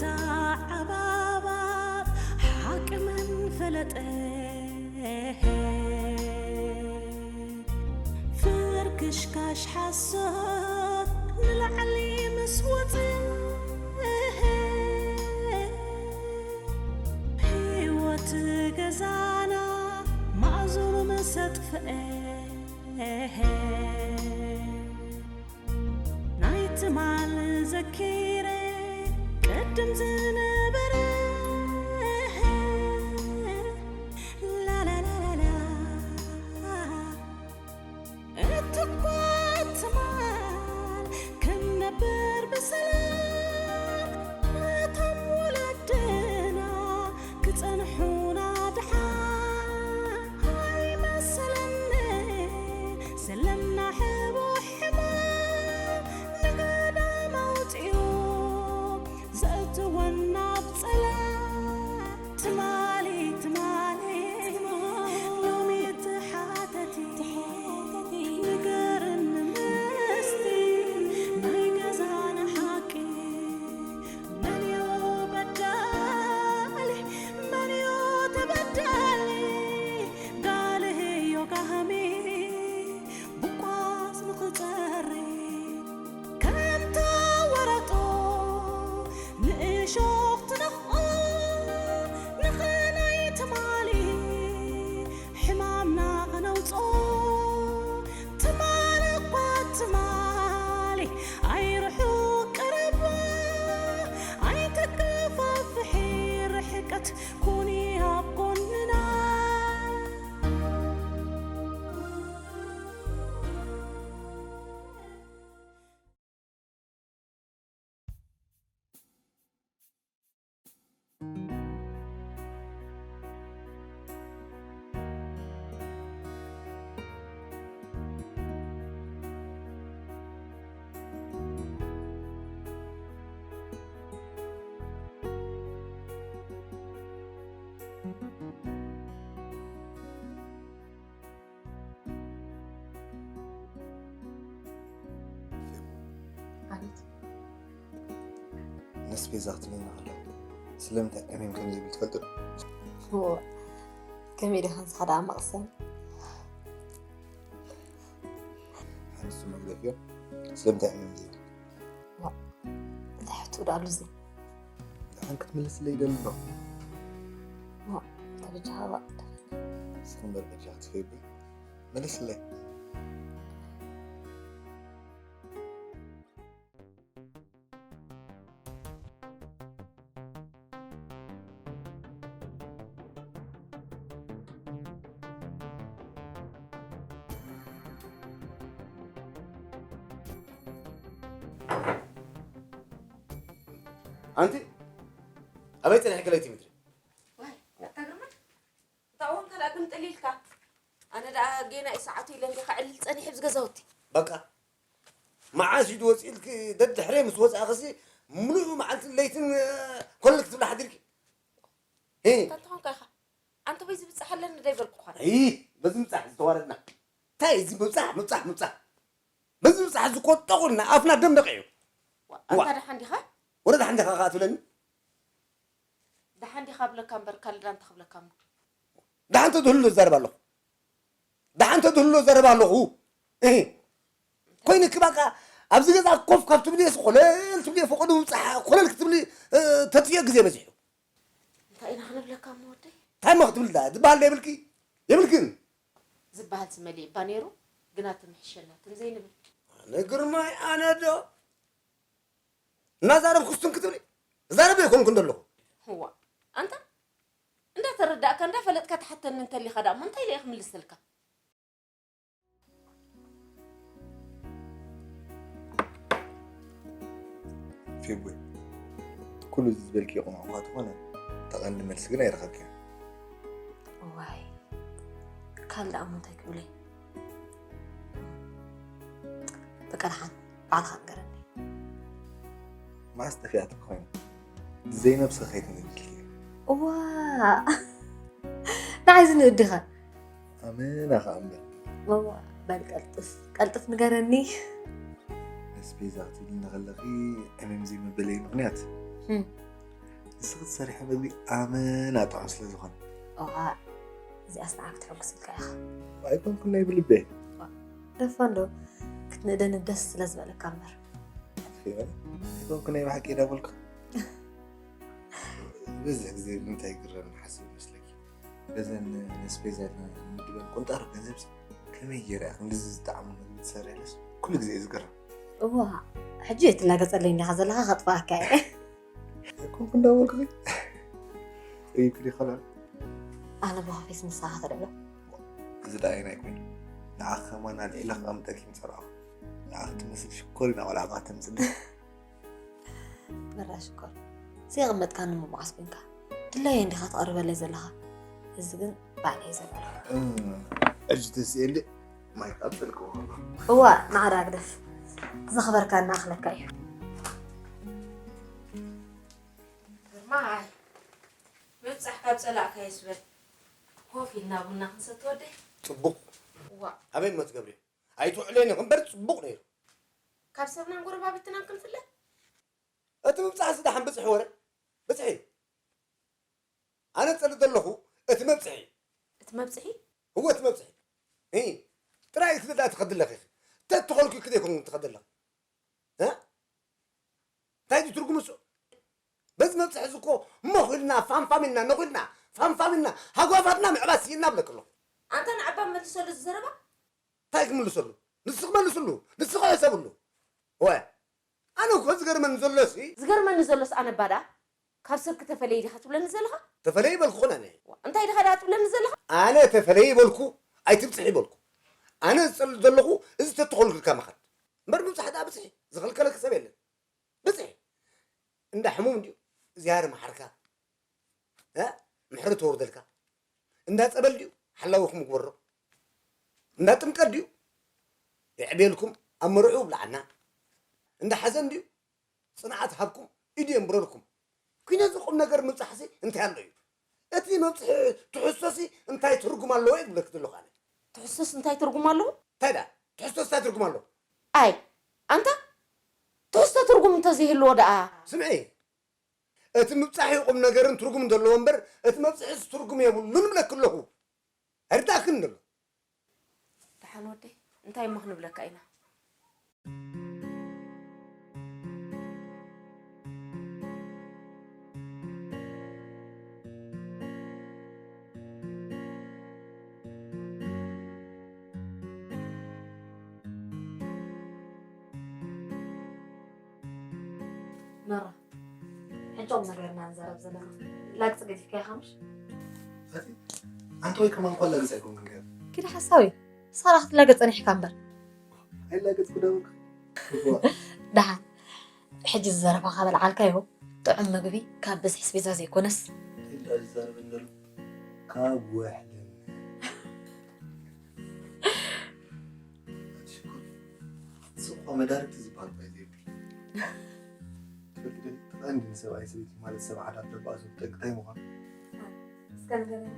ተዓባባብ ሓቂ መን ፈለጠ? ፍርክሽካሽ ሓሶት ንላዕሊ ምስ ወፀ፣ ህይወት ገዛና ማእዝኑ ምስ ኣጥፍአ፣ ናይ ትማል ዘኪረ ቅድም ዝነበረ፣ ላላላላላ፣ እትኳ ትማል ክንነብር ብሰላም፣ እቶም ወለድና ክጸንሑና ድሓን ኣይመሰለኒ። ዘለና ሕቡእ ሕማም ንገዳም ኣውጺኡ ዘእትወና ኣብ ጸላም። ትማሊ፣ ትማሊ፣ ሎሚ ትሓተቲ፣ ንገርኒ ምስቲ ናይ ገዛና ሓቂ። መንዮ በዳሊ፣ መንዮ ተበዳሊ? ጋልህዮ ጋህሚ ብቋስ ንኽጸሪ፣ ከምታ ወረጦ ንእሾኽ ትነኽኦ፣ ንኽናይ ትማሊ ሕማምና ኸነውጾ። ትማሊ እኳ ትማሊ ኣይርሑቕ ቀረባ፣ ኣይተጋፋፍሒ ርሕቀት ኩኒ ኣብ ጎንና። ኣቤት። ነስቤዛ ክትብለና ከላ ስለምንታይ ዕሜም ከም ዘይብል ትፈልጢ ዶ? እዎ። ከመይ ዲኻ ንስኻ ደኣ መቕሰን? ሓንሱ መግደፍዮ ስለምንታይ ዕሜም ዘይብል? ዋ፣ እንታይ ሕቶ ደኣ ኣሉ እዚ? ደሓን ክትምልስለይ ይደሊ ኣለኹ። ዋ፣ ተበጃኻ እባ። እስኺ እምበር በጃኻ ትፈይቡ። መልስለይ። ኣንቲ ኣበይ ጸኒሕኪ ለይቲ ምድሪ? ዋይ፣ ኣታ ግርማ፣ እንታይ እውን ካልኣ ግን ጠሊልካ? ኣነ ደኣ ጌና እዩ ሰዓቱ ኢለ እንዲኻ ዕልል ጸኒሐ ኣብዚ ገዛውቲ። በቃ፣ መዓስ እዩ ወፂእልኪ? ደድሕረይ ምስ ወፃእኽሲ ምሉእ መዓልትን ለይትን፣ እ፣ ኮለል ክትብላ ሓዲርኪ። እ። እንታይ እንተኾንካ ኢኻ? ኣንተ በይ ዝብጻሕ ኣለኒ ዶ ኣይበልኩኻን? ይ፣ በዚ ምብጻሕ ዝተዋረድና። እንታይ እዚ ምብጻሕ፣ ምብጻሕ፣ ምብጻሕ? በዚ ምብጻሕ እዚ ቆጠቑልና፣ ኣፍና ደም ነቂዑ። ዋ፣ ዋ። ኣንታ ደሓን ዲኻ? ወረ ደሓን ዲኻ ከኣ ትብለኒ? ደሓን ዲኻ ብለካ እምበር ካልእ ደኣ እንታይ ክብለካ እሞ? ደሓን ተድህሉ እዛረብ ኣለኹ። ደሓን ተድህሉ እዛረብ ኣለኹ። እህ። ኮይንኪ በቃ ኣብዚ ገዛ ኮፍ ካብ ትብሊ የስ ኮለል ትብሊ፣ ፈቐዱ ምብጻሕ ኮለል ክትብሊ፣ እ፣ ተጥፍዮ ግዜ በዚሑ። እንታይ ኢና ክንብለካ እሞ ወደይ? እንታይ እሞ ክትብል ደኣ? ዝበሃል ዶ የብልኪ? የብልክን። ዝበሃል ስመሊ እባ ነይሩ፣ ግና ትምሕሸና ትም ዘይንብል። ኣነ ግርማይ፣ ኣነ ዶ? እናዛረብኩ ስትም ክትብሊ? ዛረብ ኣይኮንኩን ዘለኹ። እዋ፣ ኣንታ እንዳተረዳእካ እንዳፈለጥካ ትሓተኒ እንተሊኻ ደኣ እሞ እንታይ ኢለ እየ ክምልሰልካ? ፌቡይ፣ ኩሉ እዚ ዝበልክዮ ቅኑዕ እኳ ተኾነ፣ እቲ ቀንዲ መልሲ ግን ኣይረኸብክዮን። እዋይ፣ ካልእ ደኣ እሞ እንታይ ክብል እየ? በቃ ደሓን፣ ባዕልኻ ንገረኒ። መዓስ ጠፊኣትኪ ኮይና? ዘይነብስኺ ከይትንእድልኪ እየ። እዋ፣ ንዓይ ዝንእድ ዲኻ? ኣመና ኸኣ እምበር። እዋ፣ በል ቀልጥፍ፣ ቀልጥፍ ንገረኒ። ኣስቤዛ ክትብልኒ ከለኺ ዕምም ዘይምበለይ ምኽንያት፣ ህም። ንስኺ ትሰርሒ ምግቢ ኣመና ጥዑም ስለ ዝኾነ። ኦሃ፣ እዚኣስ ንዓክ ትሕጉስልካ ኢኻ። ኣይኮንኩን ናይ ብልበ። ደፋ እንዶ ክትንእደኒ ደስ ስለ ዝበለካ እምበር። ኣይኮንኩን ናይ ብሓቂ ዳ በልኩ። ብዝሕ ግዜ ብምንታይ ግረም ሓስብ ይመስለኪ? በዘን ነስፔዛ ንድበን ቁንጣሮ ገንዘብ ከመይ ገይረ እያ ክንድዚ ዝጠዓሙ ምግቢ ትሰርሕለስ? ኩሉ ግዜ እየ ዝገረም። እዋ፣ ሕጂ የትላገጸለይ እንዲኻ ዘለኻ ከጥፋኣካ እየ። ኣይኮንኩ እንዳበልኩ ርእይኩ ዲኸላ? ኣነ ብኸፊስ ንስኻ ክትልዕሎ። እዚ ደኣ ኣየናይ ኮይኑ ንዓኺ ከማን ኣልዒለ ከቐምጠኪ ምጸላእኹ። ንዓኺ ትመስል ሽኮሪና ቆልዓ ባተምጽልኪ። በራሽ እኮ ስየቐመጥካኒ ምባኣስ ኮንካ ድላየ እንዲኻ ትቐርበለይ ዘለኻ። እዚ ግን ባዕለይ ዘበሎ። ሕጂ ተስኤሊ ማይ ቃብ ጥልቅዎ። እዋ ንዓዳ ግደፍ። ዘኽበርካ እናኣኽለካ እዩ። ግርማይ፣ ምብጻሕ ካብ ጸላእካ ይስበል። ኮፍ ኢልና ቡና ክንሰቲ ወደይ። ጽቡቕ። እዋ። ኣበይ እሞ ትገብርዮ? ኣይትውዕለኒ እምበር ጽቡቕ ነይሩ። ካብ ሰብናን ጎረባብትናን ክንፍለ? እቲ ምብጻሕ እዚ ደሓን ብጽሒ ወረ ብጽሒ እዩ። ኣነ ጸሊ ዘለኹ እቲ መብጽሒ እዩ። እቲ መብጽሒ? እወ እቲ መብጽሒ። እ ጥራይ እቲ ደኣ ትኸድለኺ። ተትኾልኩ ክደ ይኮን ትኸድለኺ። እ? እንታይ እዩ ትርጉም እሱ? በዚ መብጽሒ እዚ እኮ ሞኽ ኢልና ፋምፋም ኢልና ነኺልና ፋምፋም ኢልና ሃጓፋትና ምዕባስ ኢልና ብለክ ኣለኹ። ኣንታ ንዓባ መልሰሉ እዚ ዘረባ። እንታይ ክምልሰሉ? ንስኺ መልስሉ፣ ንስኺ ሕሰብሉ። ወ ኣነ እኮ ዝገርመኒ ዘሎ ሲ ዝገርመኒ ዘሎስ ኣነ ባዳ ካብ ሰብ ክተፈለይ ዲኻ ትብለኒ ዘለኻ? ተፈለይ በልኩ ኹን ኣነ። ዋ፣ እንታይ ዲኻ ደኣ ትብለኒ ዘለኻ? ኣነ ተፈለይ በልኩ ኣይትብጽሒ በልኩ። ኣነ ዝጸሊ ዘለኹ እዚ ተትኾልኩልካ ምኻድ እምበር ምብጻሕ ደኣ ብጽሒ ዝኸልከለኪ ሰብ የለን። ብጽሒ እንዳ ሕሙም እንድዩ እግዚኣብሔር መሓርካ እ ምሕረት ተወርደልካ። እንዳ ጸበል ድዩ ሓላዊኹም ግበሮ። እንዳ ጥምቀት ድዩ የዕብየልኩም ኣብ መርዑ ብልዓና። እንዳ ሓዘን ድዩ ጽንዓት ሃብኩም ኢዱ የንብረልኩም። ኩነዚ ቁም ነገር ምብጻሕሲ እንታይ ኣሎ እዩ? እቲ መብጽሒ ትሕዝቶሲ እንታይ ትርጉም ኣለዎ እየ ዝብለኪ ዘለኹ ኣነ። ትሕዝቶስ እንታይ ትርጉም ኣለዎ? እንታይ ደኣ ትሕዝቶስ እንታይ ትርጉም ኣለዎ? ኣይ ኣንታ ትሕዝቶ ትርጉም እንተዘይህልዎ ደኣ ስምዒ እቲ ምብጻሕ እዩ ቁም ነገርን ትርጉም ዘለዎ እምበር እቲ መብጽሒስ ትርጉም የብሉን እብለኪ ኣለኹ። ኣይርዳእክን ዘሎ። ደሓን ወደይ እንታይ እሞ ክንብለካ ኢና። መራ ሕጂ ቁም ነገርና ንዛረብ ዘለና ላግፂ ገዲፍካ ኢኻ ምሽ ኣቲ ኣንቲ ወይ ከማን እኳ ላግፂ ኣይኮንክን ገር ኪድ ሓሳዊ ሳራ ክትላገፅ ፀኒሕካ እምበር ኣይላገፅኩ ዳውክ ደሓን ሕጂ ዝዘረባኻ በልዓልካዮ ጥዑም ምግቢ ካብ ብዝሒ ስቤዛ ዘይኮነስ ኢላ ዝዛረበን ዘሎ ካብ ወሕልን ሽኮር ስኳ መዳርግቲ ዝበሃል ባይ ዘይብል ትፈልጢ ዶ? ተቐንዲ ንሰብኣይ ሰበይቲ ማለት ሰብ ዓዳት ደባእሱ ጠንቅታይ ምዃኑ እስከ ንገረኒ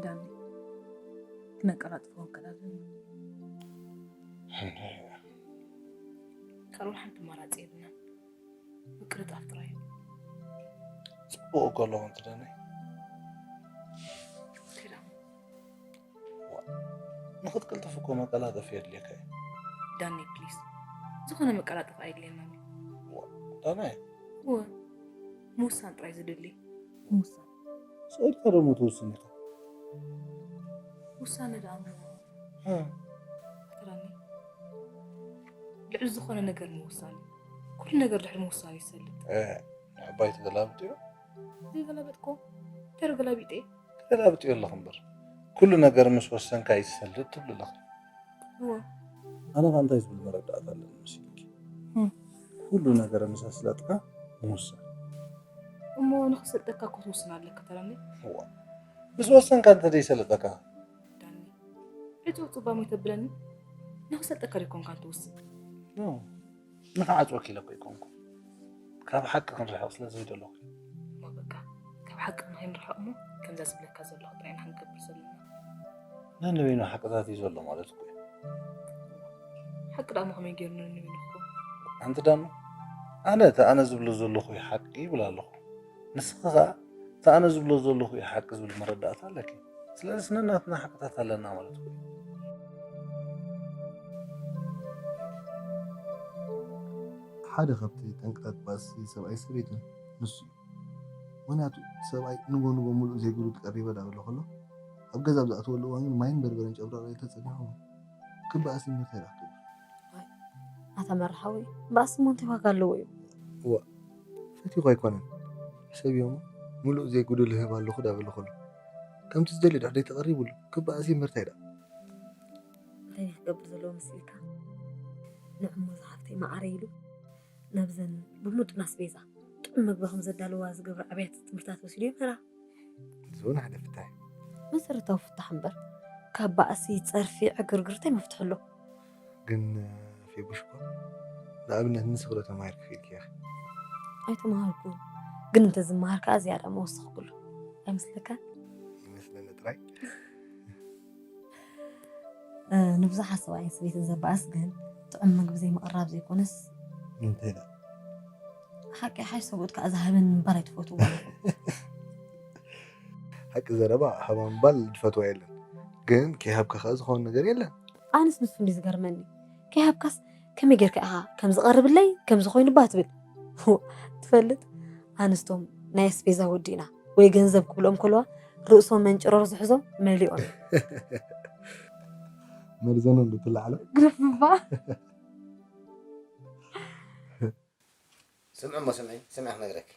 ዳኒ ክነቀላጥፎ ከዳለን ካልኦት ሓንቲ ኣማራፂ የብልናን ምቅልጣፍ ጥራይ እዩ ፅቡቅ እኮ ኣለኹ እንትደኒ ከዳ ንኽትቅልጥፍ እኮ መቀላጠፊ የድልየካ እዩ ዳኒ ፕሊስ ዝኾነ መቀላጠፍ ኣየድልየናን እዩ ዳናይ እወ ምውሳን ጥራይ ዝደሊ ምውሳን ስቕ ኢልካ ደሞ ትውስን ኢኻ ውሳነ ደኣ እሞ እ፣ ተራኒ ልዕሊ ዝኾነ ነገር ምውሳን እዩ ኩሉ ነገር ድሕሪ ምውሳን ይሰልጥ እ፣ ንዕባይ ተገላብጥዮ ዘይገላበጥኮ ተረገላቢጠ ተገላብጥዮ ኣለኹ እምበር ኩሉ ነገር ምስ ወሰንካ እዩ ዝሰልጥ ትብል ኣለኺ እወ ኣነ ኸ እንታይ ዝብል መረዳእታ ኣለኒ መሲልኪ እም። ኩሉ ነገር ምስ ኣስለጥካ ምውሳን እሞ ንኽሰልጠካ እኮ ትውስን ኣለካ ተራኒ እዋ ምስ ወሰንካ እንተ ዘይሰለጠካ ዳኒ ዕፁ ዕፁ ባሞ ተብለኒ ንኽሰልጠካ ደይኮንካ ትውስን ኖ ንኽዓፅወኪ ኢለ እኮ ኣይኮንኩ ካብ ሓቂ ክንርሕቕ ስለ ዘይደለኹ እሞ በቃ ካብ ብሓቂ ንኸይንርሕቕ እሞ ከምዛ ዝብለካ ዘለኹ ጥራይ ኢና ክንገብር ዘለና። ነንበይኑ ሓቅታት እዩ ዘሎ ማለት እኮ እዩ። ሓቂ ደኣ እሞ ከመይ ገይሩ ነንበይኑ ክኸውን? ኣንቲ ዳኑ፣ ኣነ እቲ ኣነ ዝብሎ ዘለኹ እዩ ሓቂ ይብል ኣለኹ። ንስኺ ኸኣ እቲ ኣነ ዝብሎ ዘለኹ እዩ ሓቂ ዝብል መረዳእታ ኣለኪ። ስለዚ ነናትና ሓቅታት ኣለና ማለት እኮ እዩ። ሓደ ካብቲ ጠንቅታት ባእሲ ሰብኣይ ሰበይትን ንሱ እዩ። ምኽንያቱ እቲ ሰብኣይ ንጎ ንጎ ምሉእ ዘይጉድል ቀሪበ ዳበለ ከሎ ኣብ ገዛ ኣብ ዝኣተወሉ እዋን ግን ማይን በርበረን ጨብረቕ ኢሉ ተጸኒሑ ክበኣስ እምበር እንታይ ደኣ ክገብር? ኣይ፣ ኣታ መርሓዊ፣ ባእሲ እሞ እንታይ ዋጋ ኣለዎ እዩ? እዋ፣ ፈቲኹ ኣይኮነን። ሕሰብዮ እሞ፣ ምሉእ ዘይጉድል እህብ ኣለኹ ዳበለ ከሎ ከምቲ ዝደልዮ ድሕደይ ተቐሪቡሉ ክበኣስ እምበር እንታይ ደኣ? እንታይ ክገብር ዘለዎ መሲልካ? ንዕሞ ዝሓፍተይ መዓረ ኢሉ ናብዘን ብሙጡን ኣስቤዛ ጥዑም መግቢ ከም ዘዳልዋ ዝገብራ ኣብያተ ትምህርታት ወሲዱ ይምህራ። እዚ እውን ሓደ ፍታሕ እዩ። መሰረታዊ ፍታሕ እምበር፣ ካብ ባእሲ፣ ጸርፊ፣ ዕግርግር እንታይ መፍትሒ ኣሎ? ግን ፌቡሽ እኮ ንኣብነት ንስኺ ዶ ተማሂርኪ ክኢልኪ ኢኺ? ኣይተማሃርኩን፣ ግን እንተዝመሃር ከኣ ዝያዳ ምወሰኽኩሉ። ኣይመስለካን? ይመስለኒ ጥራይ። እ፣ ንብዙሓት ሰብኣይን ሰበይትን ዘባእስ ግን ጥዑም ምግቢ ዘይምቕራብ ዘይኮነስ እንታይ ደኣ? ሓቂ ሓሽ ሰብኡት ከኣ ዝሃበኒ ምንባር ኣይትፈትዎ። ሓቂ ዘረባ ሃባ ምባል ዝፈትዋ የለን። ግን ከይሃብካ ከኣ ዝኾን ነገር የለን። ኣነስ ንሱ እንዲ ዝገርመኒ። ከይሃብካስ ከመይ ጌርካ ኢኻ ከም ዝቐርብለይ ከም ዝኾይኑ ባ ትብል? ትፈልጥ? ኣንስቶም ናይ ኣስቤዛ ወዲእና ወይ ገንዘብ ክብልኦም ከለዋ ርእሶም መንጭረር ዝሕዞም መሊኦም። መርዘኖም ዶ ትለዓሎ? ግርፍባ። ስምዒ እሞ ስምዒ፣ ስምዒ ክነግረኪ።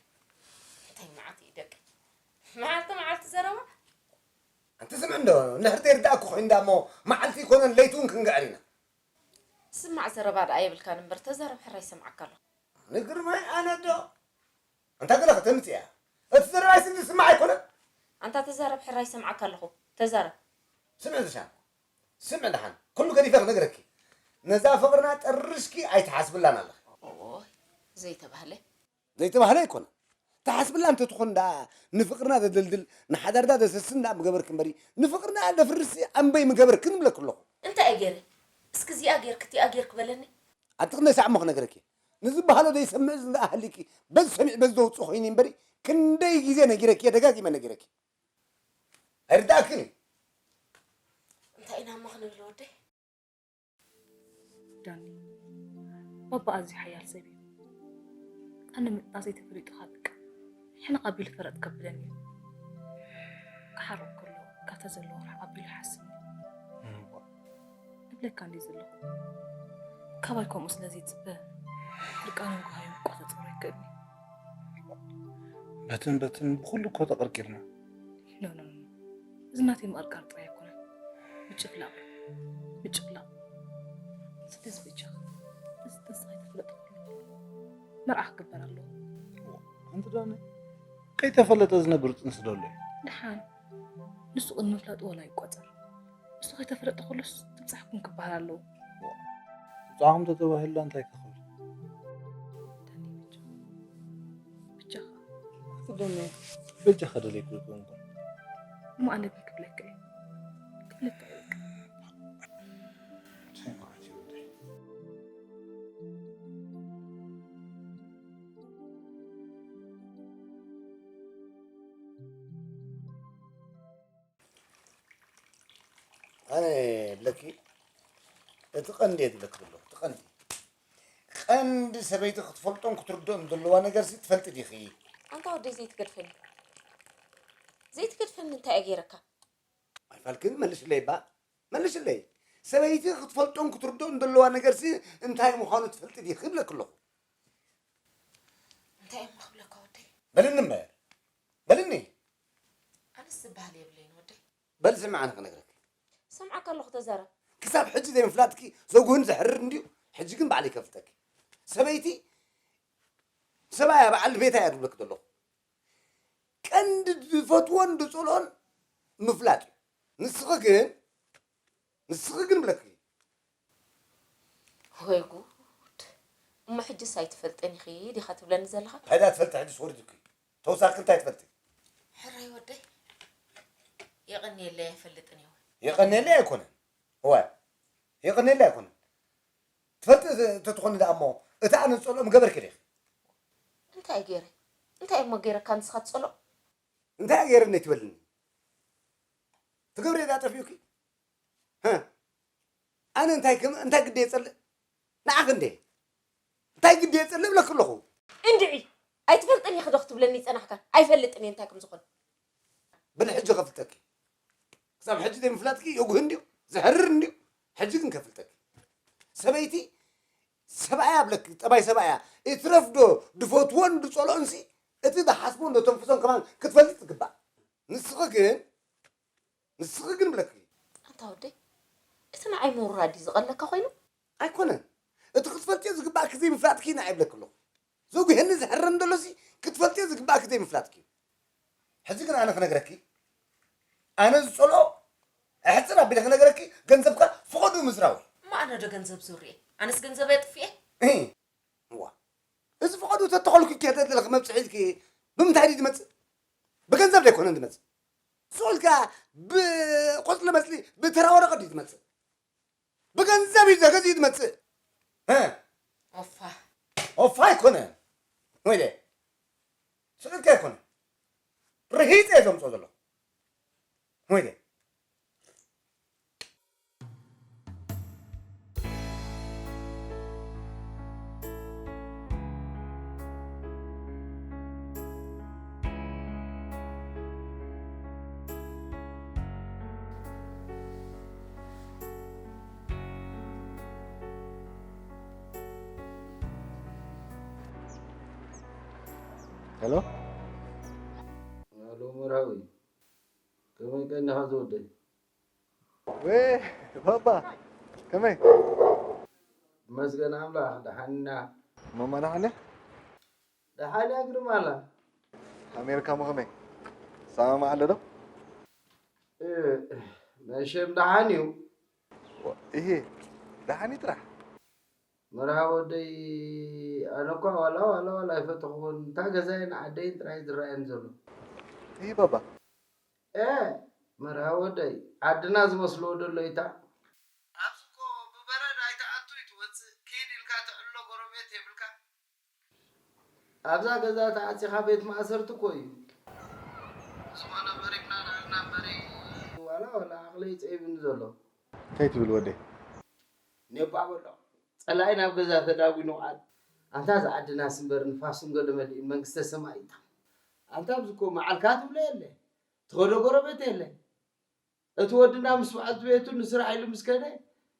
እንታይ መዓት እዩ ደቂ? መዓልቲ መዓልቲ ዘረባ? ኣንቲ ስምዒ እንዶ፣ እንድሕር ዘይርዳእኩ ኮይኑ ደኣ እሞ መዓልቲ ኣይኮነን ለይቲ እውን ክንግዕር ኢና። ስማዕ ዘረባ ደኣ የብልካን እምበር ተዛረብ ሕራይ ይሰምዓካ ኣለኹ። ንግርማይ ኣነ ዶ? ኣንታ ገለ ከተምጽእ እያ። እቲ ዘረባይ ስኒ ዝስማዕ ኣይኮነን። ኣንታ ተዛረብ ሕራይ ይሰምዓካ ኣለኹ። ተዛረብ። ስምዒ ዝሻን። ስምዒ ደሓን፣ ኩሉ ገዲፈ ክነግረኪ። ነዛ ፍቕርና ጠርሽኪ ኣይትሓስብላን ኣለኺ። ኦይ፣ ዘይተባህለ። ዘይተባህለ ኣይኮነን። ትሓስብላ እንተትኾን ደኣ ንፍቕርና ዘደልድል፣ ንሓዳርና ዘሰስን ደኣ ምገበርኪ እምበሪ፣ ንፍቕርና ደፍርስሲ ኣምበይ ምገበርክን እብለኪ ኣለኹ። እንታይ እየ ገይረ? እስኪ እዚኣ ጌርኪ፣ እቲኣ ጌርኪ በለኒ። ኣቲ ክንደይ ሳዕ እሞ ክነግረኪ? ንዝበሃሎ ዘይሰምዕ እዝኒ ደኣ ሃልይኪ፣ በዚ ሰሚዕ በዚ ዘውጽእ ኮይኑ እምበሪ፣ ክንደይ ግዜ ነጊረኪ እየ፣ ደጋጊመ ነጊረኪ። ኣይርድኣክን እዩ። እንታይ ኢና እሞ ክንብል ወደይ? ዳኒ፣ ባባ ኣዝዩ ሓያል ሰብ እዩ። ኣነ ምጥናሰይ ተፈሊጡኻ በቃ ሕንቕ ኣቢሉ ፈረጥ ከብለኒ እዩ። ክሓርቕ ከሎ ካብታ ዘለዎ ርሕቕ ኣቢሉ ይሓስብኒ። እምቧእ። እብለካ እንድየ ዘለኹ። ካባይ ከምኡ ስለ ዘይጽበ፣ ዕርቃኑ ንጎሃዩ ክቆጻጸሮ ኣይክእልን እዩ። በትን በትን ብኹሉ እኮ ተቐርቂርና። ኖ፣ ኖ፣ ኖ፣ ኖ። እዚ ናተይ ምቕርቃር ጥራይ ኣይኮነን። ምጭፍላቕ። ምጭፍላቕ። ስለዚ በጃኻ፣ እዚ ተስፋ ኣይተፈለጠ ኩሉ መርዓ ክግበር ኣለዎ። ኣንቲ ዳኒ፣ ከይተፈለጠ ዝነብር ጥንሲ ዶ ኣሎ እዩ? ደሓን። ንሱ ቅድሚ ምፍላጡ ዋላ ይቆጸር። ንሱ ከይተፈለጠ ኩሉስ ትብጻሕኩም ክበሃል ኣለዎ። ትብጻሕኩም ተተባሂሉላ እንታይ ክኸውን? ዳኒ፣ በጃኻ። በጃኻ። ኣቲ ዳኒ፣ በጃኻ ደለይኩ ይኮንኩ። እሞ ኣነ ግን ክብለካ እየ። ክብለካ እየ በቃ። እንታይ ማለት እዩ ወደይ? ኣነ ብለኪ፣ እቲ ቀንዲ እየ ዝብለኪ ዘለኹ፣ እቲ ቀንዲ። ቀንዲ ሰበይቲ ክትፈልጦን ክትርድኦን ዘለዋ ነገርሲ ትፈልጢ ዲኺ? ኣንታ ወደይ ዘይትገድፈኒ። ዘይትገድፈኒ እንታይ እየ ገይረካ? ኣይፋልክን፣ መልሽለይ እባ፣ መልሽለይ። ሰበይቲ ክትፈልጦን ክትርድኦን ዘለዋ ነገርሲ እንታይ ምዃኑ ትፈልጢ ዲኺ እብለኪ ኣለኹ። እንታይ እሞ ክብለካ ወደይ? በልኒ እምበር፣ በልኒ። ኣነስ ዝበሃል የብለይን ወደይ። በል ስምዓኒ ክነግረኪ። ሰምዓካ ኣለኹ ተዛረብ። ክሳብ ሕጂ ዘይምፍላጥኪ ዘጉህን ዘሕርር እንድዩ፣ ሕጂ ግን ባዕለይ ከፍልጠኪ። ሰበይቲ ሰብኣያ በዓል ቤታ እያ ዝብለኪ ዘለኹ። ቀንዲ ዝፈትዎን ዝጸልኦን ምፍላጥ እዩ። ንስኺ ግን፣ ንስኺ ግን ብለኪ። ወይ ጉድ! እሞ ሕጅስ ኣይትፈልጥን ኢኺ ዲኻ ትብለኒ ዘለኻ? እንታይ ደኣ ትፈልጢ ሕጅስ ወሪዱኪ? ተወሳኺ እንታይ ትፈልጢ? ሕራይ ወደይ፣ የቐንየለይ ኣይፈልጥን እየ። የቐንየለይ ኣይኮነን። እዋይ፣ የቐንየለይ ኣይኮነን። ትፈልጢ ተ-፣ ተትኾኒ ደኣ እሞ፣ እቲ ኣነ ዝጸልኦ ምገበርኪ ዲኺ? እንታይ ገይረ? እንታይ እሞ ገይረካ ንስኻ ትጸልኦ? እንታይ ገይረ ነይ ትበልኒ? ትገብሪ እዛ ጠፊኡኪ? ሃ? ኣነ እንታይ ከም-፣ እንታይ ግዲ የጸልእ? ንዓኺ እንዴ? እንታይ ግዲ የጸልእ እብለኪ ኣለኹ። እንድዒ! ኣይትፈልጥን ኢኺ ዶ ክትብለኒ ይጸናሕካ? ኣይፈልጥን እየ እንታይ ከም ዝኾነ። በሊ ሕጂ ከፍልጠኪ። ክሳብ ሕጂ ዘይምፍላጥኪ የጉህ እንድዩ፣ ዘሕርር እንድዩ። ሕጂ ግን ከፍልጠኪ። ሰበይቲ ሰብኣያ እብለኪ፣ ጠባይ ሰብኣያ። ይትረፍ ዶ ድፈትዎን ድጸልኦንሲ፣ እቲ ዝሓስቦን ዘተንፍሶን ከማን ክትፈልጥ ትግባእ። ንስኺ ግን፣ ንስኺ ግን እብለኪ። ኣንታ ወደይ፣ እቲ ንዓይ ምውራድ እዩ ዝቐለካ ኮይኑ? ኣይኮነን። እቲ ክትፈልጥዮ ዝግባእኪ ዘይምፍላጥኪ ኢና ይብለኪ ኣለኹ። ዘጉሄኒ ዘሕርረኒ ዘሎሲ ክትፈልጥዮ ዝግባእኪ ዘይምፍላጥኪ እዩ። ሕጂ ግን ኣነ ክነግረኪ፣ ኣነ ዝጸልኦ ኣሕጽር ኣቢለ ክነግረኪ፣ ገንዘብካ ፍቐዱ ምዝራው እዩ። እሞ ኣነ ዶ ገንዘብ ዙርየ? ኣነስ ገንዘብ የጥፍኤ? እህ፣ እዋ፣ እዚ ፍቐዱ ተተኸልኩ ከደ ዘለኺ መብጽሒ ኢልኪ ብምንታይ ድዩ ዝመጽእ? ብገንዘብ ዘይኮነን ዝመጽእ። ስቕ ኢልካ ብቆጽሊ መጽሊ ብተራ ወረቐት ድዩ ዝመጽእ? ብገንዘብ እዩ ተገዚኡ ዝመጽእ። እ? ኦፋ። ኦፋ ኣይኮነን። ወይለ። ስቕ ኢልካ ኣይኮነን። ርሂጸ እየ ዘምጽኦ ዘለኹ። ወይለ። ሄሎ። ሄሎ መርሃዊ፣ ከመይ ቀኒኻ ዝወደይ? ወይ ባባ፣ ከመይ? መስገን ኣምላኽ፣ ደሓን ኢና። ማማ ደሓን እያ? ደሓን እያ ግርማ ኣላ። ኣሜሪካ እሞ ከመይ? ሰማማዕ ኣሎ ዶ? እ፣ መሸም ደሓን እዩ። ወ-፣ እሂ፣ ደሓን እዩ ጥራሕ። መርሃ ወደይ፣ ኣነ እኳ ዋላ፣ ዋላ፣ ዋላ ኣይፈተኽዎን። እታ ገዛይን ዓደይን ጥራይ ዝረኣየን ዘሎ። እሂ ባባ። ኤ፣ መርሃ ወደይ፣ ዓድና ዝመስሎ ደሎ ኢታ። ኣብዚ እኮ ብበረድ ኣይትኣቱ እዩ ትወፅእ። ኪድ ኢልካ ትዕሎ ጎረቤት የብልካ። ኣብዛ ገዛ ተዓፂኻ ቤት ማእሰርቲ እኮ እዩ። ዝኾነ በሪብና ዳልና እምበሪ፣ ዋላ፣ ዋላ ዓቕለይ ፀቢብኒ ዘሎ። እንታይ ትብል ወደይ? ኔባ በሎ። ጸላኢ ናብ ገዛ ተዳጒኑ ቃል። ኣንታ እዛ ዓድናስ እምበር ንፋሱን ገለ መሊኡን መንግስተ ሰማይ እታ። ኣንታ ኣብዚ እኮ መዓልካ ትብሎ የለ። ትኸዶ ጎረቤት የለ። እቲ ወድና ምስ በዓልቲ ቤቱ ንስራሕ ኢሉ ምስ ከደ፣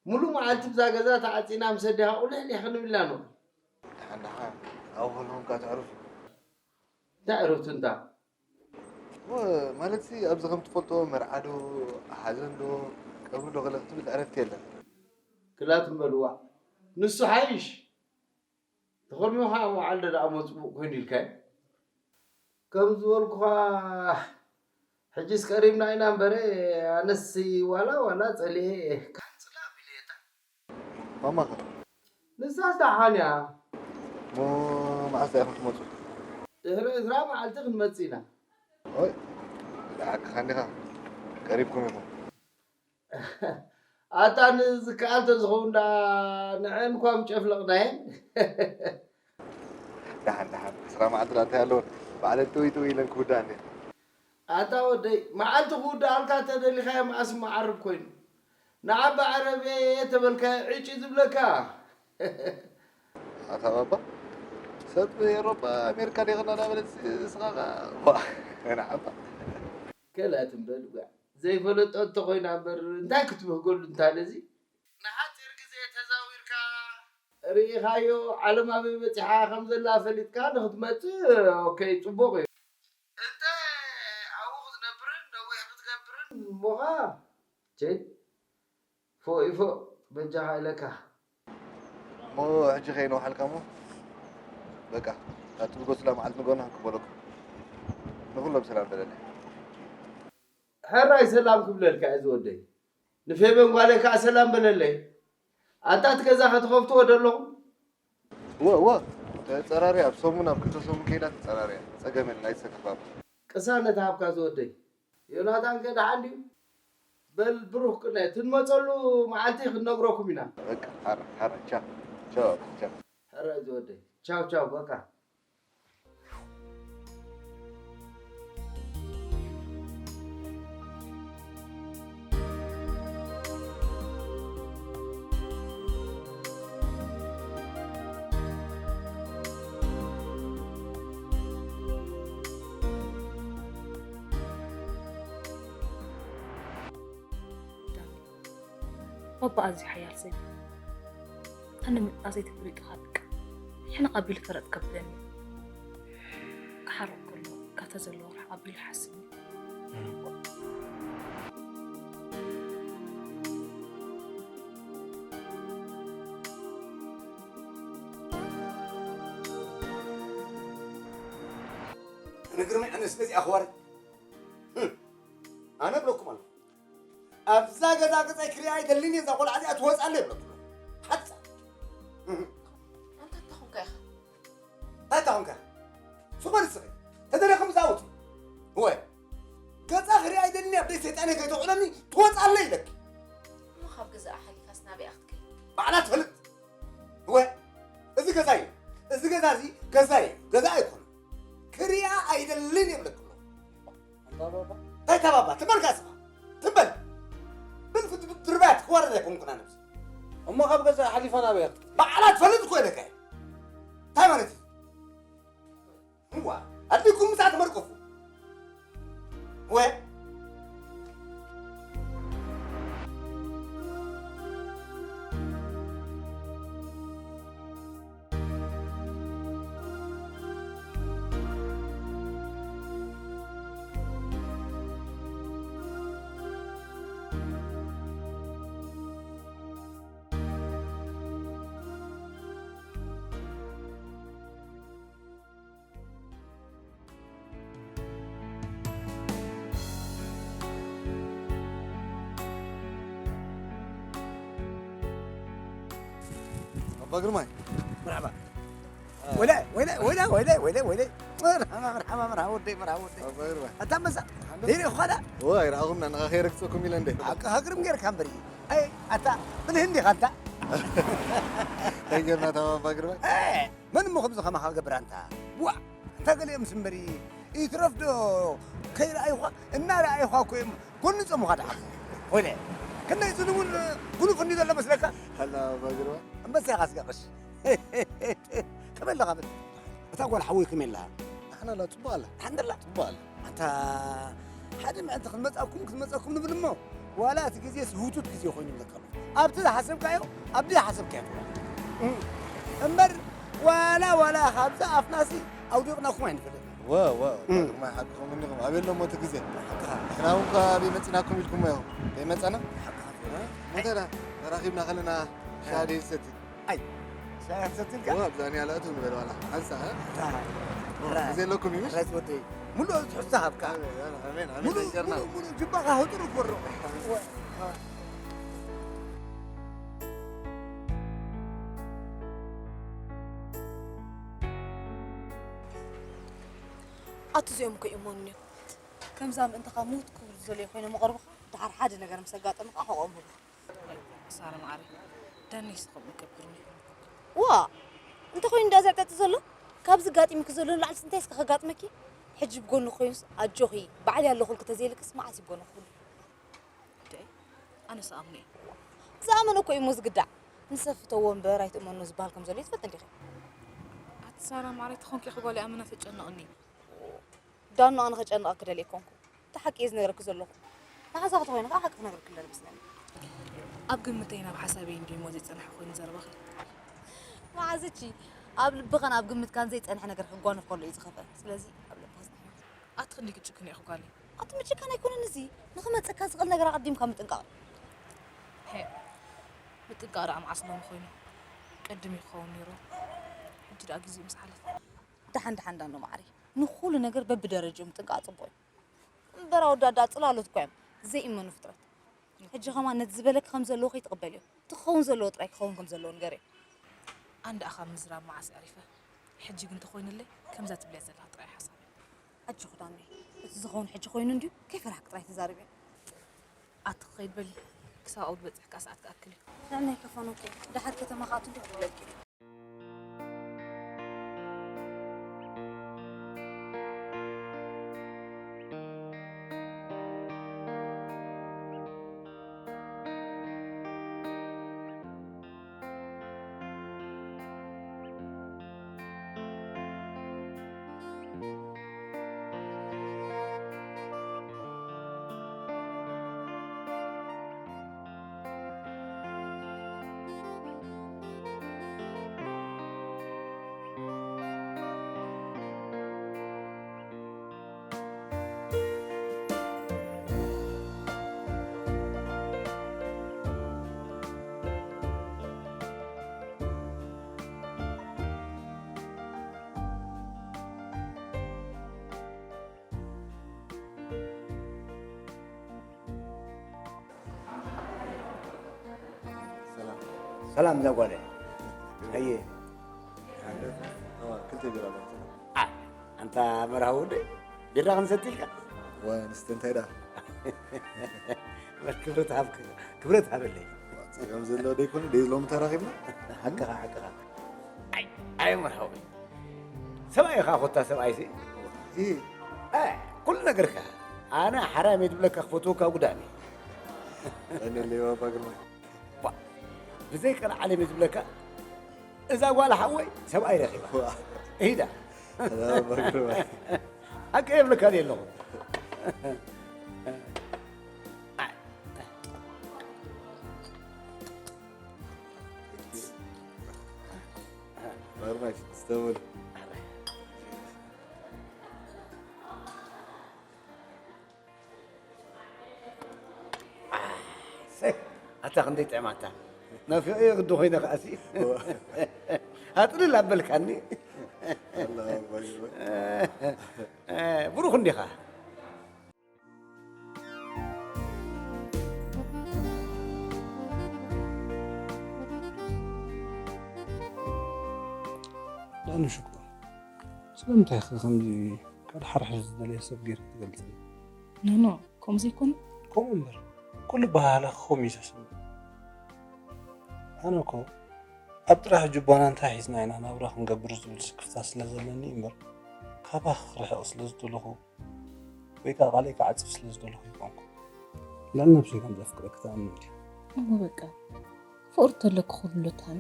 ሙሉእ መዓልቲ ብዛ ገዛ ተዓጺና ምስ ኣዴኻ ቁልሕሊሕ ክንብል ኢና ንውዕል። ደሓን ደሓን፣ ኣብኡ ከለኹም ከኣ ተዕርፉ። እንታይ ዕረፍቲ እንታ? እወ፣ ማለትሲ ኣብዚ ከም ትፈልጦ መርዓ ዶ፣ ሓዘን ዶ፣ ቀብሪ ዶ ገለ ክትብል ዕረፍቲ የለን። ክላ ትም በል ዋእ። ንሱ ሓይሽ። ተኸርሚኻ መውዓል ዶ ደኣ እሞ ጽቡቕ ኮይኑ ኢልካዮ። ከም ዝበልኩኻ ሕጂስ ቀሪብና ኢና እምበረ፣ ኣነስ ዋላ ዋላ ጸሊኤ ካንጽላ ኣቢለየታ። ማማኸ? ንሳስ ደሓን እያ። እሞ መዓስ ደኣ ኢኹም ትመጹ? ድሕሪ ዕስራ መዓልቲ ክንመጽእ ኢና። ኦይ፣ ደሓን ዲኻ? ቀሪብኩም ኢኹም። ኣታ ንዝከኣል ተዝኸውን ደኣ ንዐን እኳ ምጨፍለቕናየን። ደሓን፣ ደሓን። ዕስራ መዓልቲ ደኣ እንታይ ኣለወን? ባዕለን ጥውይ ጥውይ ኢለን ክውድኣን እየን። ኣታ ወደይ፣ መዓልቲ ክውድኣልካ ተደሊኻዮ መኣስ መዓርብ ኮይኑ። ንዓባ ዓረብየ ተበልካዮ ዕጭ ዝብለካ። ኣታ ባባ፣ ሰብ ኤውሮጳ ኣሜሪካ ዲኽና እናበለት ንስኻ ኸኣ፣ ዋ፣ ንዓባ። ከላ ትም በል ጓዕ። ዘይፈለጦ እንተኾይና እምበር እንታይ ክትብህገሉ እንታ ነዚ? ንሓጺር ግዜ ተዛዊርካ ርኢኻዮ፣ ዓለም ኣበይ በጺሓ ከም ዘላ ፈሊጥካ ንኽትመጽእ፣ ኦኬ፣ ጽቡቕ እዩ። እንተ ኣብኡ ክትነብርን ነዊሕ ክትገብርን እሞኻ፣ ቸይ፣ ፎእ ይፎእ፣ በጃኻ ኢለካ። እሞ ሕጂ ከይነውሓልካ እሞ፣ በቃ፣ እታ ትብገሱላ መዓልቲ ንገና ክንቅበለኩም። ንኹሎም ሰላም በለለይ። ሕራይ ሰላም ክብለልካ እየ ዝወደይ። ንፌበን ጓለይ ከኣ ሰላም በለለይ። ኣንታ እቲ ገዛ ከትኸፍትዎ ዶ ኣለኹም? እወ፣ እወ። ተጸራርያ፣ ኣብ ሰሙን፣ ኣብ ክልተ ሰሙን ከይዳ ተጸራርያ። ጸገም የለን፣ ኣይትሰከፍ ባባ። ቅሳነት ሃብካ ዝወደይ። ዮናታን ከ ደሓን ድዩ? በል ብሩኽ ቅነ፣ ትንመጸሉ መዓልቲ ክንነግረኩም ኢና። በቃ፣ ሓራ፣ ሓራ፣ ቻው፣ ቻው፣ ቻው። ሕራይ ዝወደይ። ቻው፣ ቻው፣ በቃ። ዳኒ፣ ባባ ኣዝዩ ሓያል ሰብ እዩ። ኣነ ምጥናሰይ ተፈሊጡኻ በቃ። ሕንቕ ኣቢሉ ፈረጥ ከብለኒ። ክሓርቕ ከሎ ካብታ ዘለዎ ርሕቕ ኣቢሉ ይሓስብ እዩ። ኣነ ግርመይ፣ ኣነ ስለዚ ኣኽዋር፣ ህም፣ ኣነ እብለኩም ኣለኹ። ኣብዛ ገዛ ገዛይ ክሪኣ ኣይደልን እየ፣ እዛ ቆልዓ እዚኣ ትወፅኣለይ እብለኩም ኣለኹ። ሓፃ። ህም። ኣንታ እንታይ ኾንካ ኢኻ? እንታይ እንታይ ኾንካ? ስቕ በል እስኺ። ተደለኹም እዛ ውፁ። ወይ። ገዛ ክሪኣ ኣይደልን እየ፣ ኣብ ደይ ሰይጣነይ ከይተውዕለኒ ትወፅኣለይ ኢለኪ። እሞ ካብ ገዛኣ ሓሊፋስ ናበይ ክትከይድ? ባዕላ ትፈልጥ። ወይ። እዚ ገዛ እዩ። እዚ ገዛ እዚ ገዛ እዩ። ገዛ ኣይኮነን። ክሪኣ ኣይደልን ይብለኪ ኣለኹ። ኣንታ ባባ። እንታይ እታ ባባ? ትም በል ከኣ ስኻ። ትም በል። ብል ፍት-፣ ፍት-፣ ድርባያት ክዋረድ ኣይኮንኩን ኣነ። እሞ ካብ ገዛ ሓሊፋ ናበይ እያ ክትከይድ? ባዕላ ትፈልጥ እኮ ኢለካ እየ። እንታይ ማለት እዩ? እዋ፣ ኣድሊኩም ምሳዕ ተመርቀፉ። ወ- ኣባ ግርማይ። መርሓባ። ወይለ፣ ወይለ፣ ወይለ፣ ወይለ፣ ወይለ፣ ወይለ። መርሓባ፣ መርሓባ፣ መርሓባ፣ ወደይ፣ መርሓባ፣ ወደይ። ኣባ ግርማይ። ኣታ መሳ፣ ሓንዶ? ሄሪ ኾዳ? ወይ፣ ረኣኹምና፣ ንኻ ከይረግጸኩም ኢለ እንደ። ኣካ ሃግርም ጌርካ እምበሪ። ኣይ፣ ኣታ፣ ብልህ እንዲኻ ኣታ? እንታይ ጌርና ታማ ኣባ ግርማይ? ኣይ፣ መን እሞ ከምዚ ከማኻ ገብር ኣንታ? ዋእ፣ ኣንታ ገሊኦም እምበሪ፣ ይትረፍ ዶ ከይረኣዩኻ? እናረኣዩኻ እኮ እዮም ጎኒ ጾምኻ ደሓር። ወይለ፣ ክንደይ ጽኑውን ጉኑፍን እዩ ዘሎ መስለካ? ኣላ ኣባ ግርማይ። እምበሳ ኢኻ ስጋ ቀሺ። ከመይ ኣለኻ በል? እታ ጓል ሓወይ ከመይ ኣላ? ንሓና ኣላ፣ ጽቡቕ ኣላ። ሓንደላ? ጽቡቕ ኣላ። ኣንታ ሓደ መዓልቲ ክንመጻኩም፣ ክንመጻኩም ንብል እሞ፣ ዋላ እቲ ግዜስ ህውቱት ግዜ ኮይኑ ይብለካ ኣሎ። ኣብቲ ዝሓሰብካዮ፣ ኣብቲ ዝሓሰብካዮ ትውዕል። እም። እምበር ዋላ፣ ዋላ ካብዛ ኣፍናሲ ኣውዲቕናኩም ኣይንፈልጥን። ወ-፣ ወ-፣ እም። ግርማይ ሓቅኹም እኒኹም። ኣበይ ኣሎ እሞ እቲ ግዜ? ሓቅኻ። ንሕና እውን እኳ ኣበይ መጺናኩም ኢልኩሞ ኢኹም። ዘይመጻና? ሓቅኻ። እ? እንታይ ደኣ ተራኺብና ከለና ሻሂ ሰቲ። ኣይ፣ ሻሂ ሰቲ ኢልካ? ወ-፣ ኣብዛ ንያላ እቱ ንበል ዋላ። ሓንሳ፣ እ? ታ-፣ ኦ፣ ራ-፣ ግዜ ኣለኩም እዩ? ራስ ወደይ። ሙሉእ ትሕዝቶ ሃብካ። ኣሜን፣ ኣሜን፣ ኣሜን፣ ሙሉእ፣ ኣይገርና። ሙሉእ፣ ሙሉእ ጅባኻ ህጡር እኮ ኣሎ። ወ-፣ ኣቱ እዚኦም እኮ እዮም ሞንዮ። ከምዛ ምእንትኻ ምውት ክብሉ ዝደለዩ ኮይኖም መቐርብኻ፣ ደሓር ሓደ ነገር ምስ ኣጋጠመ ኸዓ ሕቖኦም ህቡ። ሳራ መዓረይ፣ ዳኒስ ከምኡ ይገብርኒ። ዋ! እንተ ኮይኑ እንዳ ዘዕጠጢ ዘሎ? ካብዚ ጋጢሙኪ ዘሎ ንላዕልስ እንታይ እስከ ከጋጥመኪ? ሕጂ ብጎኒ ኮይኑስ ኣጆኺ፣ ባዕለይ ኣለኹልኪ ተዘይልክስ መዓስ እዩ ብጎኒ ክህሉ? ደይ፣ ኣነ ዝኣምኖ እየ። ዝኣመነ እኮ እዩ እሞ ዝግዳዕ። ንሰብ ፍተዎ እምበር ኣይትእመኖ ዝበሃል ከም ዘሎ ይትፈልጥ እንዲኺ? ኣቲ ሳራ ማዕረይ ተኾንኪ ኢኺ ጓል ኣመና ተጨንቕኒ። ዳኑ ኣነ ከጨንቐኪ ደልየ ኣይኮንኩ። እቲ ሓቂ እየ ዝነግረኪ ዘለኹ። ንሓዛ ከተኾይኒ ከዓ ሓቂ ክነግረኪ ደልየ መስለኒ። ኣብ ግምተይን ኣብ ሓሳበይን ድዩ እሞ ዘይጸንሐ ኮይኑ ዘረባኺ? መዓዝ እቺ ኣብ ልብኻን ኣብ ግምትካን ዘይጸንሐ ነገር ክጓነፍ ከሎ እዩ ዝኸፍአ። ስለዚ ኣብ ልብኻ ጽንሒ። ኣቲ ክንደይ ክጭክን ኢኺ ጓለይ? ኣቲ ምጭካን ኣይኮነን እዚ። ንኽመጸካ ዝኽእል ነገር ኣቐዲምካ ምጥንቃቕ። ሄ፣ ምጥንቃቕ ደኣ መዓስ ሎሚ ኮይኑ? ቅድም እዩ ክኸውን ነይሩ። ሕጂ ደኣ ግዜኡ ምስ ሓለፈ። ደሓን ደሓን ዳኖ ማዕረይ። ንኹሉ ነገር በብደረጅኡ ምጥንቃቕ ጽቡቕ እዩ። እምበር ኣወዳት ደኣ ጽላሎት እኳ እዮም። ዘይእመኑ ፍጥረት። ሕጂ ከማን ነቲ ዝበለኪ ከም ዘለዎ ከይትቕበልዮ። እቲ ክኸውን ዘለዎ ጥራይ ክኸውን ከም ዘለዎ ንገርዮ። ኣነ ደኣ ካብ ምዝራብ መዓስ ኣሪፈ። ሕጂ ግን እንተኾይኑለይ ከምዛ ትብልያ ዘለኻ ጥራይ ሓሳበይ። ኣጆኺ ዳኒ፣ እቲ ዝኸውን ሕጂ ኮይኑ እንድዩ፣ ከይፈራሕኪ ጥራይ ተዛረቢ። ኣቲ ክኸይድ በሊ፣ ክሳብ ኣብኡ ዝበጽሕካ ሰዓት ክኣክል እዩ። ንዕናይ ከፋኖኪ፣ ደሓር ከተማ ክኣቱ እንድዩ ክብለኪ። ሰላም። ሰላም እዛ ጓለይ። ኣየ። ኣዋ፣ ክልተ ቢራ በል። ኣ፣ ኣንታ መርሃዊ ወደይ፣ ቢራ ክንሰቲ ኢልካ? ዋ፣ ኣንስቲ እንታይ ደኣ? በል ክብረት ሃብክ-፣ ክብረት ሃበለይ። ጸገም ዘለዎ ደይኮነ፣ ደይ ሎሚ ተራኺብና? ሓቅኻ፣ ሓቅኻ። ኣይ፣ ኣይ መርሃዊ። ሰብኣይ ኢኻ ኮታ ሰብኣይሲ? እ። እ፣ ኩሉ ነገርካ። ኣነ ሓራም እየ ዝብለካ ክፈትወካ ጉዳሚ። ቀንየለይ ባባ ግርማይ። ባ፣ ብዘይ ቀልዓለም እየ ዝብለካ። እዛ ጓል ሓወይ ሰብኣይ ረኺባ። ዋ። ኢዳ። እዛ ባባ ግርማይ። ሓቂ የብለካ ድየ ኣለኹ? ባርማሽ፣ ስተውል። ሰይ፣ ኣታ ክንደይ ጥዕማታ። ናፊቐዮ ግዲ ኮይነ ከኣሲ። ኣጥልል ኣበልካኒ። ኣላ፣ ባይ፣ ባይ። ብሩኽ እንዲኻ። ዳኒ ሽኮር፣ ስለምንታይ ኢኻ ከምዚ ቀድሓርሕሽ ዝደለየ ሰብ ጌርካ ትገልጸኒ? ኖኖ፣ ከምኡ ዘይኮነ። ከምኡ እምበር፣ ኩሉ ኣበሃህላኺ ከምኡ እዩ ዘስምዕ። ኣነ እኮ ኣብ ጥራሕ ጅቦና እንታይ ሒዝና ኢና ናብራ ክንገብር ዝብል ስክፍታ ስለ ዘለኒ እምበር፣ ካባኺ ክርሕቕ ስለ ዝደለኹ፣ ወይ ከኣ ቃለይ ክዓጽፍ ስለ ዝደለኹ ኣይኮንኩን። ልዕሊ ነብሰይ ከም ዘፍቅረኪ ትኣምኒ ድዩ? እሞ በቃ፣ ፍቕሪ ተለኪ ኩሉ ኣሎ ትሃኒ።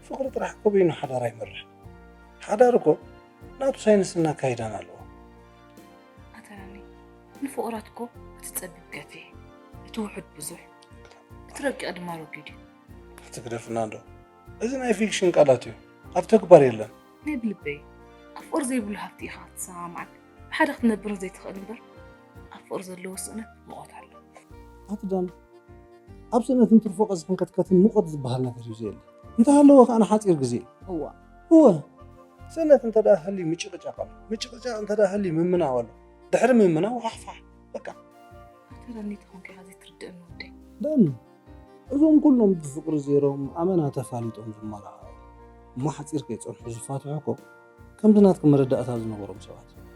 ፍቕሪ ጥራሕ እኮ በይኑ ሓዳር ኣይመርሕን። ሓዳር እኮ ናቱ ሳይንስን ኣካይዳን ኣለዎ። ኣታ ዳኒ፣ ንፍቑራት እኮ እቲ ጸቢብ ገፊሕ፣ እቲ ውሑድ ብዙሕ፣ እቲ ረቂቕ ድማ ረጒድ እዩ። ኣቲ ግደፍና እንዶ። እዚ ናይ ፊክሽን ቃላት እዩ። ኣብ ተግባር የለን። ናይ ብልበይ፣ ኣብ ፍቕሪ ዘይብሉ ሃብቲ ኢኻ ክትሰማማዕን ብሓደ ክትነብርን ዘይትኽእል እምበር፣ ኣብ ፍቕሪ ዘለዎ ስእነት ሙቐት ኣሎ። ኣቲ ዳኒ፣ ኣብ ስእነትን ትርፎ ቀዝሕን ከትከትን ሙቐት ዝበሃል ነገር እዩ ዘየለ። እንተሃለወ ከኣ ንሓጺር ግዜ እዩ። እዋ። እወ። ስእነት እንተ ደኣ ሃልዩ ምጭቕጫቕ ኣሎ። ምጭቕጫቕ እንተ ደኣ ሃልዩ ምምናው ኣሎ። ድሕሪ ምምናው ሃሕፋሕ። በቃ። ኣቲ ዳኒ ተኾንካ ኢኻ ዘይትርድእኒ ወደይ። ዳኒ፣ እዞም ኩሎም ብፍቕሪ ዘይሮም ኣመና ተፋሊጦም ዝመርዓው እሞ ሓጺር ከይጸንሑ ዝፋትሑ እኮ ከምዚ ናትኪ መረዳእታ ዝነበሮም ሰባት እዮም።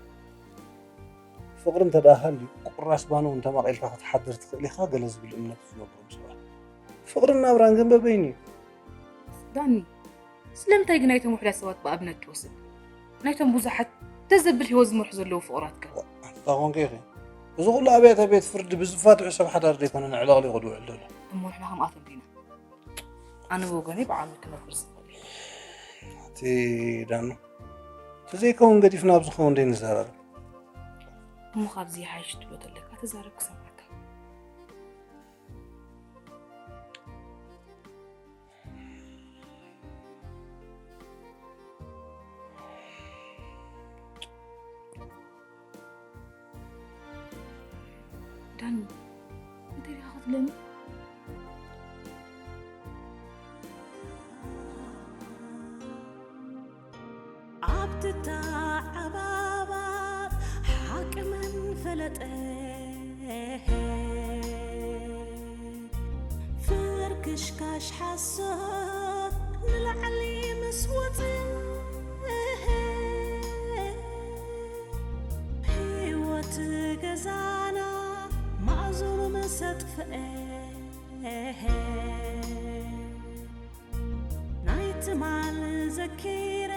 ፍቕሪ እንተ ደኣ ሃልዩ ቁራስ ባን እውን ተማቒልካ ክትሓድር ትኽእል ኢኻ ገለ ዝብል እምነት ዝነበሮም ሰባት። ፍቕርን ናብራን ግን በበይኑ እዩ። ዳኒ፣ ስለምንታይ ግን ናይቶም ውሑዳት ሰባት ብኣብነት ትወስድ? ናይቶም ብዙሓት ደስ ዘብል ህይወት ዝመርሑ ዘለዉ ፍቑራት ከ? ኣንታ ኾንከ ኢኺ። እዚ ኩሉ ኣብያተ ቤት ፍርዲ ብዝፋትሑ ሰብ ሓዳር ደይኮነ ንዕለቕሊቑ ዝውዕል ዘሎ። እሞ ንሕና ከምኣቶም ዲና? ኣነ ብወገነይ ብዓቕሚ ክነብር ዝኽእል እየ። እቲ ዳኑ፣ ተዘይከውን ገዲፍና ኣብ ዝኸውን ደይ ንዘራረብ። እሞ ካብዚ ይሓይሽ ትብሎ ዘለካ ተዛረብ ክሰምዓካ። ዳኒ፣ እንታይ ዲኻ ክትብለኒ? ኣብ ትተዓባባጥ ሓቂ መን ፈለጠ? ፍርክሽካሽ ሓሶት ንላዕሊ ምስ ወጸ፣ ህይወት መሰጥፍአ ናይ ትማል ዘኪረ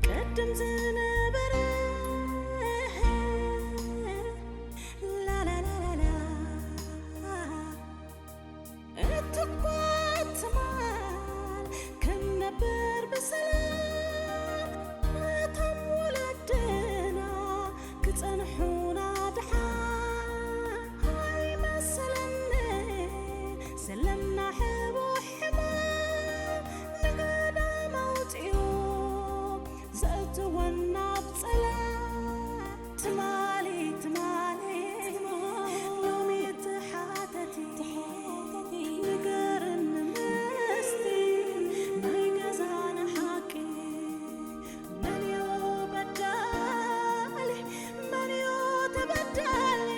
ቅድም ዝነበረ ላላላላላ እትኳ ትማል ክንነብር ብሰላም እቶም ወለድና ክጸንሑና ድሓን ኣይመሰለኒ ዘለና ሕቡሕ ሕማም ንገዳም ኣውጺኡ ዘእትወና ኣብ ጸላም ትማሊ ትማሊ ሎሚ ትሓተቲ ንገርኒ ምስቲ ናይ ገዛና ሓቂ መን እዩ በዳሊ መን እዩ ተበዳሊ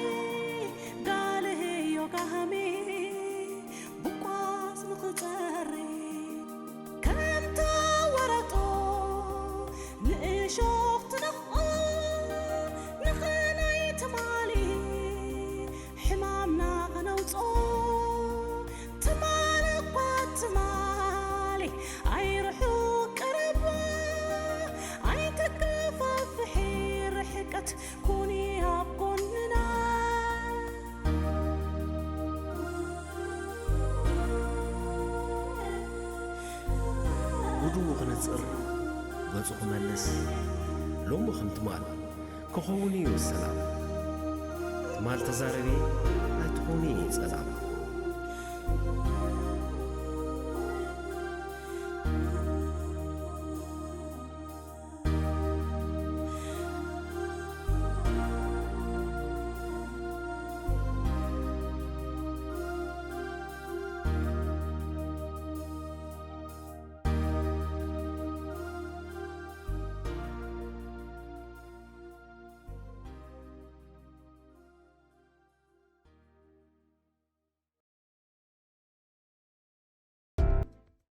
ጋልህዮ ጋህሚ ብቋስ ንኽጸሪ ከምታ ወረጦ ንእሾኽ ትነኽኦ ንኽናይ ትማሊ ሕማምና ኸነውፅኦ ትማሊ እኳ ትማሊ ኣይርሑቕ ቀረባ ኣይተጋፋፍሒ ርሕቀት ኩኒ ኣብ ጎንና ጉድዉ ክነጽር ገጹ ክመልስ ሎሚ ከም ትማል ክኸውን እዩ ሰላም ትማል ተዛረቢ ኣይትኾኒ ጸላም